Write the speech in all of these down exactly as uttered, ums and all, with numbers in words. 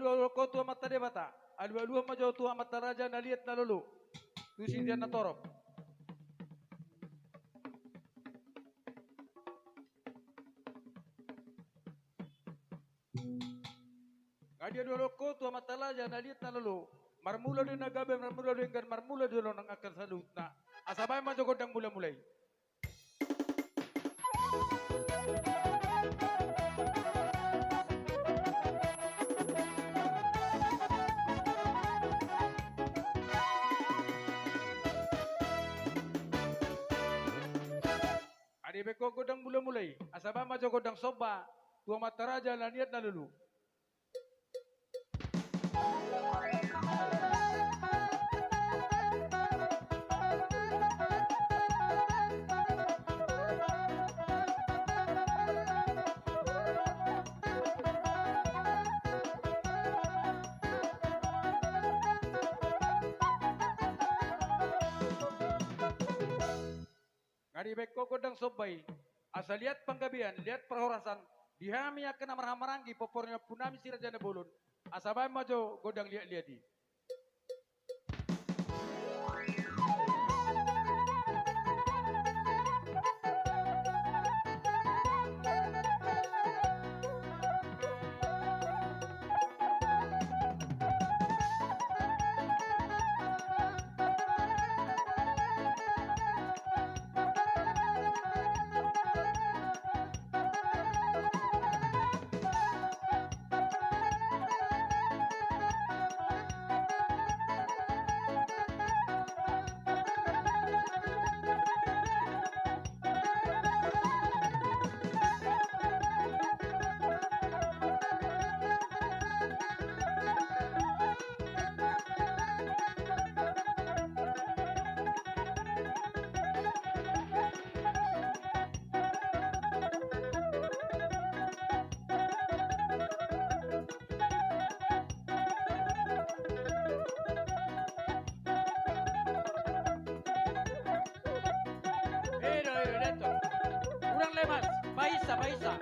Dohot ho tu Amanta Debata, alualuhon ma jo tu amanta raja na liat na lolo, tu sian na torop. Nga dialualuhon ho tu amanta raja na liat na lolo, marmula do na gabe, marmula do denggan, marmula do nang angka saluhutna. Asa baen ma jo gondang mulamula i. Nga dibaen ho gondang mulamula i, asa baen ma jo gondang somba tu amanta raja na liat na lolo. Nga dibaen ho gondang somba i, asa liat panggabean, liat parhorasan di hami angka na marhahamaranggi, pomparan ni ompunami Si Raja Nabolon, asa baen ma jo gondang liatliat i. Edo, edo, edo. Kurang lemas, paisa, paisa.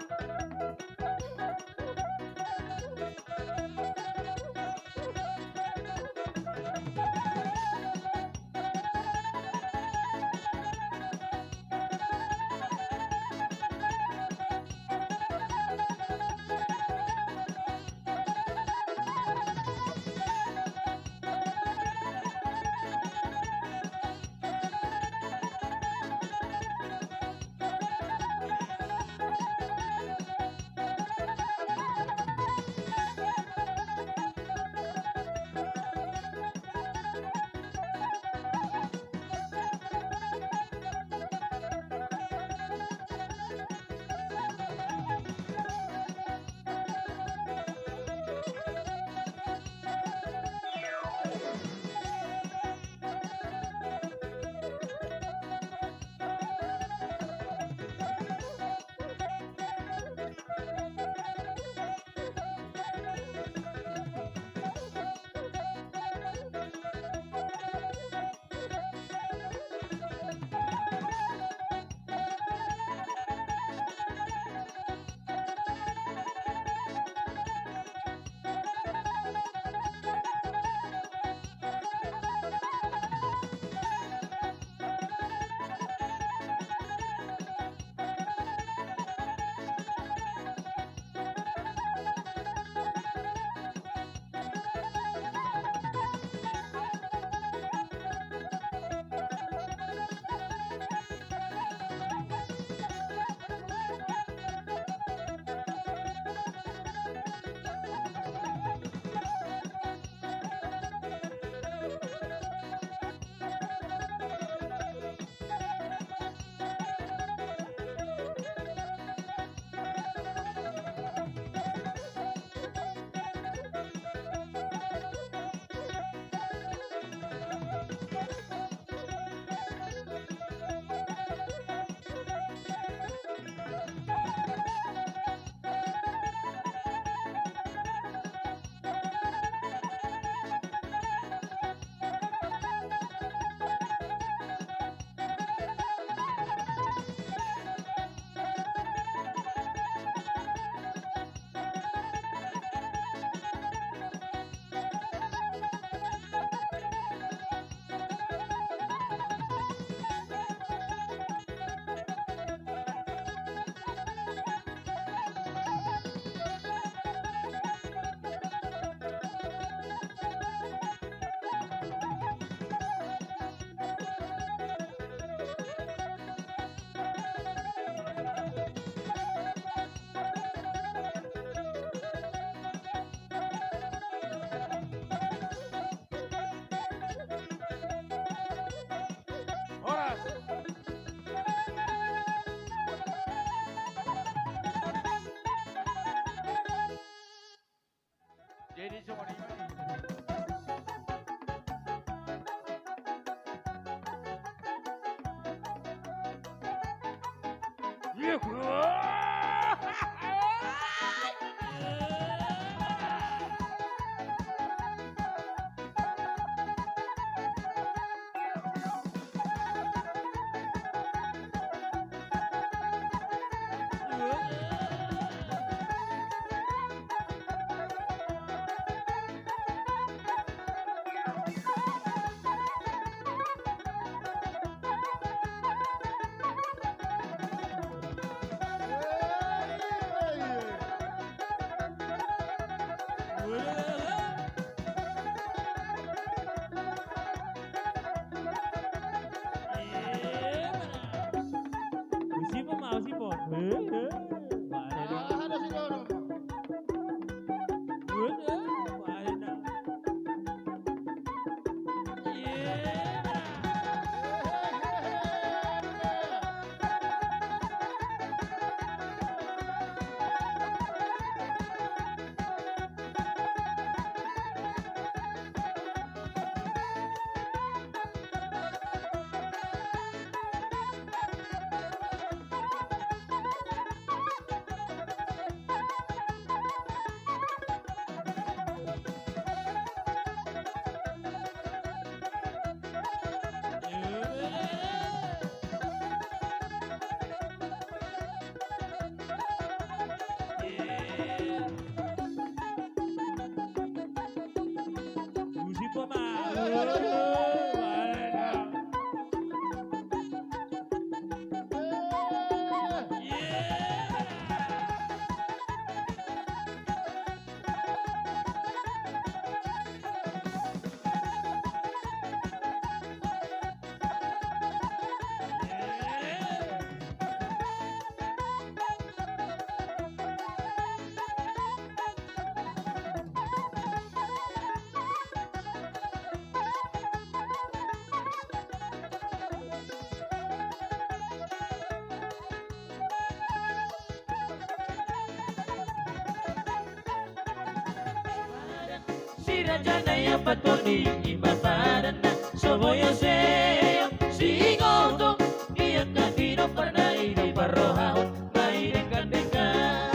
Si raja na i ampat on i, i ma padanna, so boyo seong, singotong, i angka pinompar na i diparrohahon ma i denggan-denggan.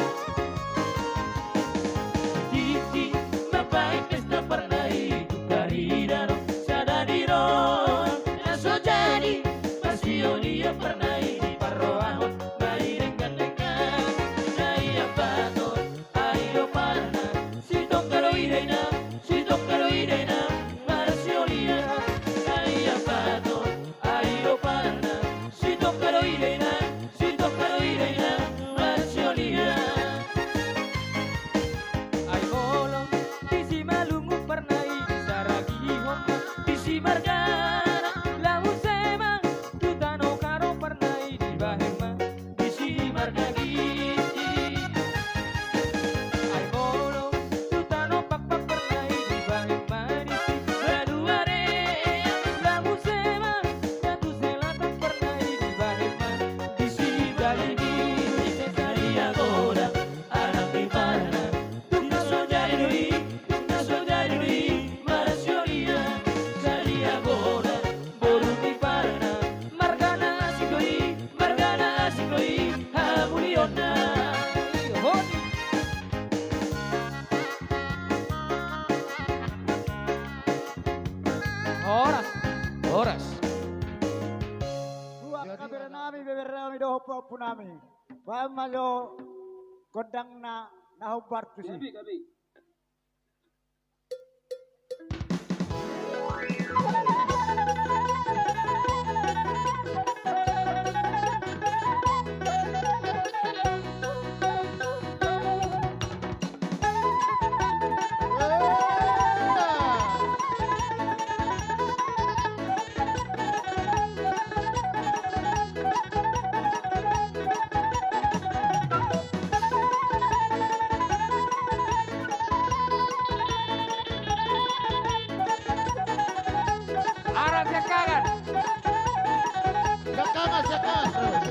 Tingki ma baen pesta parna i tu karina do, sada di roha na so jadi, pasion i parna i diparrohahon ma i denggan-denggan. Na i ampat on, ai do parna, Sitongka do i dainang, sitongka do i dainang, marsiolian. Na i ampat on, ai do parna, sitongka do i dainang, sitongka do i dainang, marsiolian. Ai molo di Simalungun parna i disaragihon, di Simargana lamu sema, tu tano Karo parna i dibahen ma di Simargagiti. Ai molo tu tano Pakpak parna i dibahen ma di Sibaluareang, lamu sema, na tu selatan parna i dibahen ma di Sibaligiti. Sadia godang anak ni parna, tung na so jadi do i, tung na so jadi do i, marsiolian. Sadia godang boru ni parna, margana asing do i, margana asing do i, hamulionna. Horas, horas. Buat kabar nami, beber nami dohot ompu nami. Baen ma jo gondangna na hombar tusi. Gabe, gabe. Arah siangkangan. Siangkangan, siangkangan.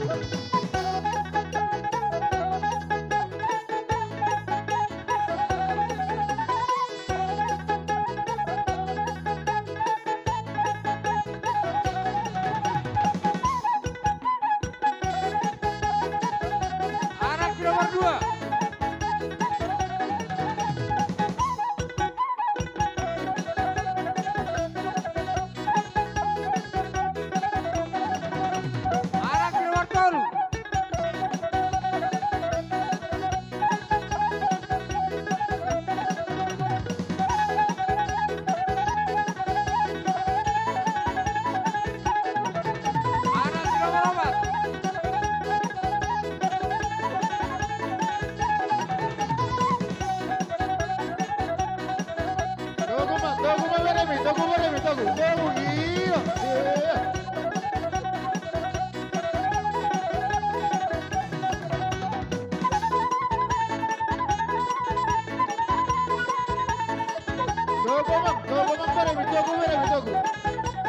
Togu, Amang, togu, Amang, berem i, togu, berem i, togu.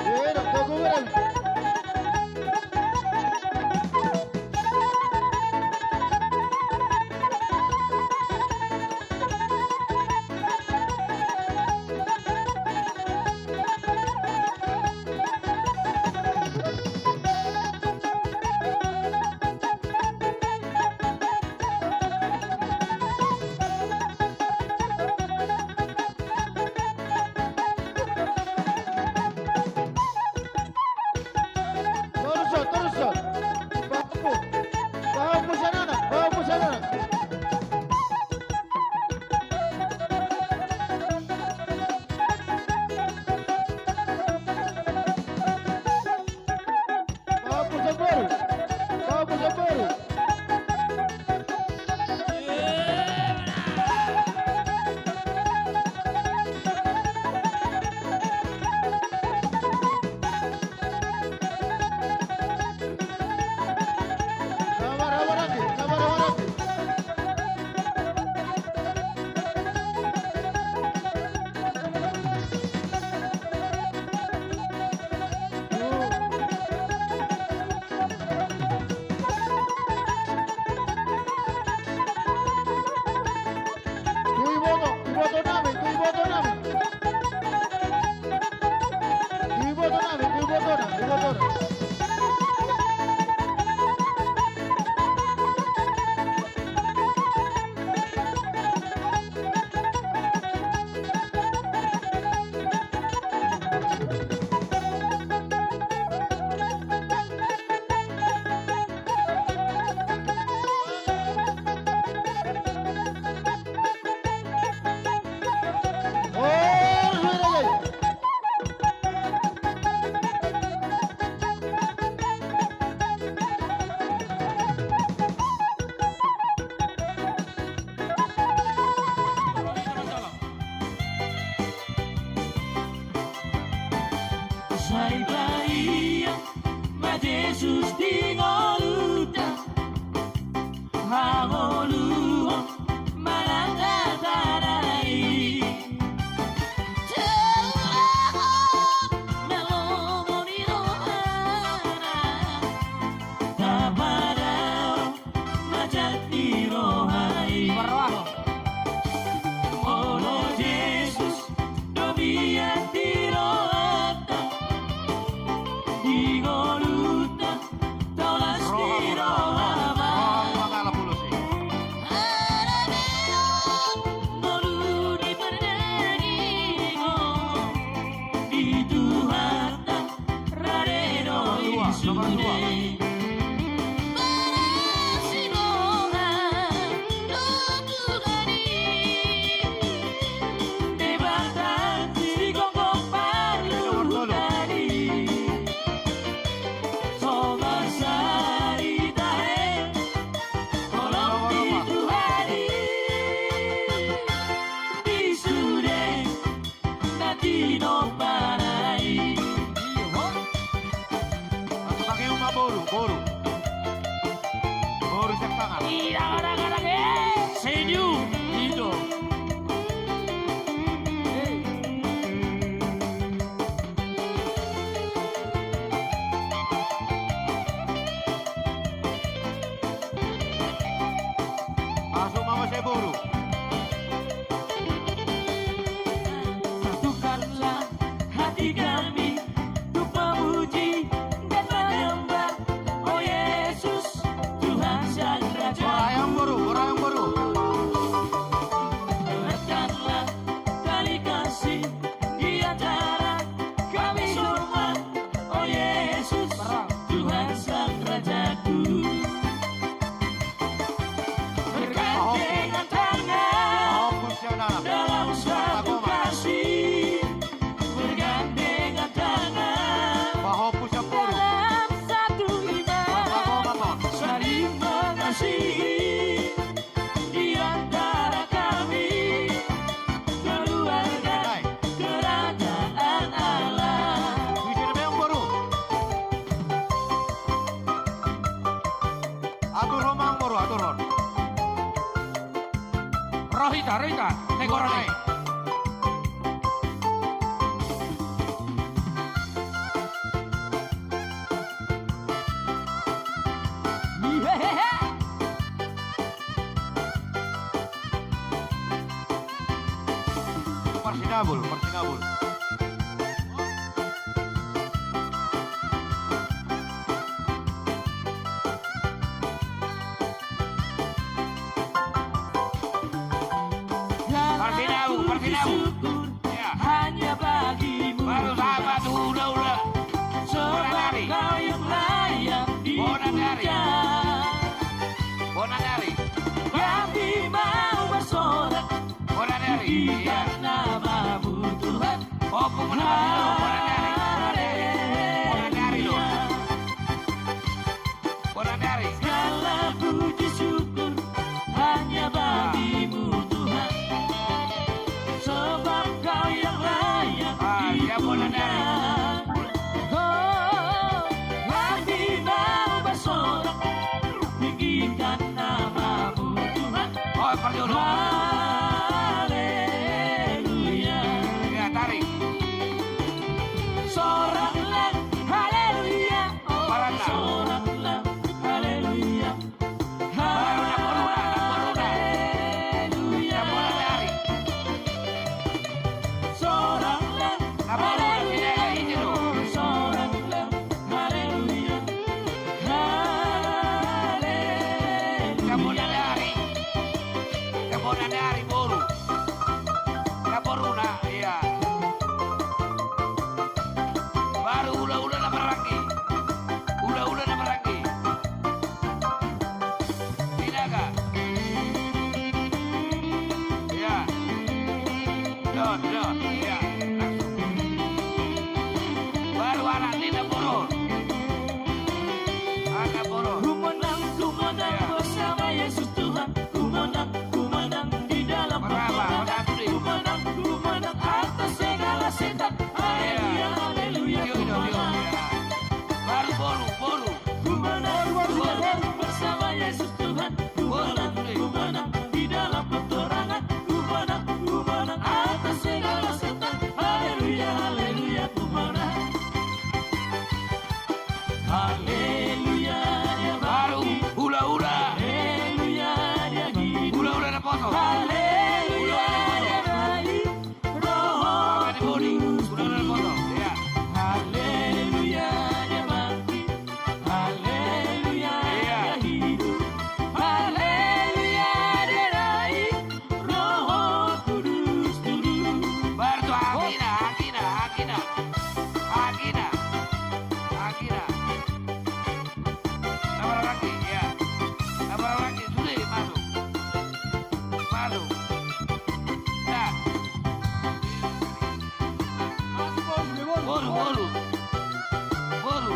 Iya, togu, berem i. Torus, torus. Bahu, bahu pusanana, bahu pusanana. Bahu pusan boru. Bahu pusan boru. Sabar, sabar, Anggi. Sabar, sabar, Anggi. Tu iboto, iboto nami, tu iboto nami. Tu iboto nami, tu iboto nami, tu iboto nami. Sai paia ma Jesus di ngolunta, hangoluan manang na tadai. Tulaho na lomo ni rohana, tapadao na jat ni roha i. Olo Jesus do mian di rohanta, di ngolunta taulas ni roha ma. Roha ma. Ngolu ni pardagingon di Tuhanta. Rade do i sude. Nomor dua, nomor dua. Barasi roha do Tuhan i. Debata sigomgom parluhutan i. So marsarita he. Holong di Tuhan i. Di sude. Na tinopa na i. Iyo, ho. Langsung pakai uma boru, boru. Boru siap tangan. Ida, ida, ida, ida. Senyum. Ido. Masuk mama saya boru. Satukanlah hati kami untuk memuji dan menyembah, oh Yesus, Tuhan Sang Raja. Gorayang boru, gorayang boru. Letakkanlah tali kasih di antara kami semua, oh Yesus, Tuhan Sang Rajaku. Bergandengan tangan dalam satu kasih. Bergandengan tangan dalam satu iman. Saling mengasihi di antara kami, keluarga kerajaan Allah. Atur ho ma, boru, atur ho. Rohita, rohita, tegor rohita. Parsinabul, parsinabul. Parsinabul, parsinabul. Ya. Hanya bagimu. Baru sama tu ula-ula. Sebab kau yang layak dipuja. Bonanari. Bonanari. Kami mau bersorak. Bonanari. Iya. Namamu Tuhan. Oh, Bonanari. Bonanari. Bonanari. Segala puji syukur hanya bagimu Tuhan. Sebab kau yang layak dipuja. Oh, kami mau bersorak, tinggikan namamu Tuhan. Oh, parjolo. Haleluya. Ya, tarik. Soraklah, haleluya. Parana. Soraklah, haleluya. Baru namboruna, namboruna. Haleluya. Namboruna dari. Soraklah, namboruna, haleluya. Tidak ada izin, loh. Soraklah, haleluya. Haleluya. Namboruna dari. Namboruna dari, boru. Namboruna, iya. Baru ula-ula na maranggi. Ula-ula na maranggi. Sinaga. Iya. Dot, dot, iya. Langsung. Baru anak ni namboruna. Anak boru. Ku menang, ku menang bersama Yesus Tuhan. Ku menang, ku menang di dalam peperangan. Ku menang, ku menang atas segala setan. Haleluya, haleluya, ku menang. Baru boru, boru. Ku menang, ku menang bersama Yesus Tuhan. Ku menang, ku menang di dalam peperangan. Ku menang, ku menang atas segala setan. Haleluya, haleluya, ku menang. Haleluya, dia bangkit. Baru, ula-ula. Haleluya, dia hidup. Ula-ula na poto. Haleluya, dia naik. Roho Kudus turun. Ula-ula na poto. Iya. Haleluya, dia bangkit. Haleluya, iya, dia hidup. Haleluya, dia naik. Roho Kudus turun. Baru tu hakina, hakina, hakina. Hakina. Hakina. Sabar lagi, ya. Sabar lagi, sudah masuk. Masuk. Ya. Boru, boru. Boru.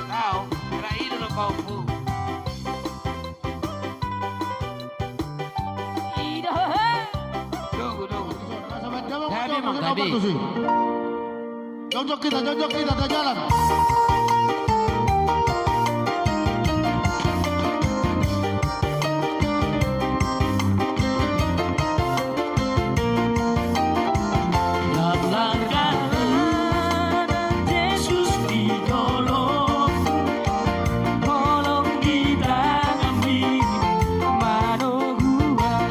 Tau, era ido do pahompu. Ido, he. Tunggu, tunggu. Gabe, Bang, gabe. Jongjong hita, jongjong hita, jalan. Langkahna Jesus di jolo, holong di tanganmi manoguhon.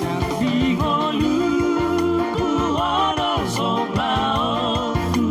Nang di ngolungku holong sombaonku.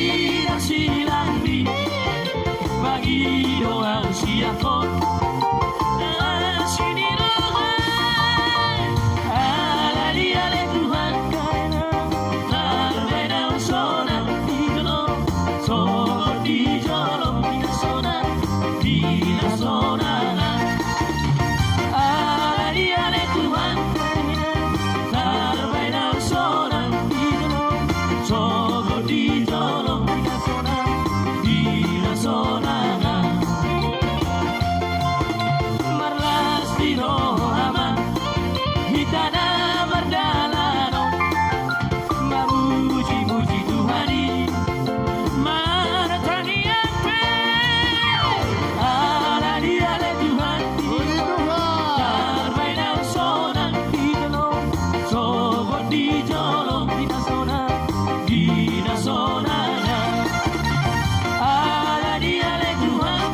Di na silang di bagi doang siakon. Asi ni roha, ala dia ale Tuhan, tarbaen au sonang di jolo, sogot di jolo, di na sonang, di na sonang. Ala dia ale Tuhan, tarbaen au sonang di jolo, sogot di jolo, di na sonang, di na sonang. Marlas di roha ma hita na mardalan on, mamuji-muji Tuhan i, martangiang pe. Ala dia ale Tuhan, tarbaen au sonang di jolo, sogot di jolo, di na sonang, di na sonang. Ala dia ale Tuhan,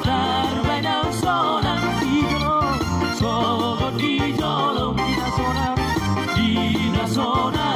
tarbaen au sonang di jolo, sogot di jolo, di na sonang, di na sonang.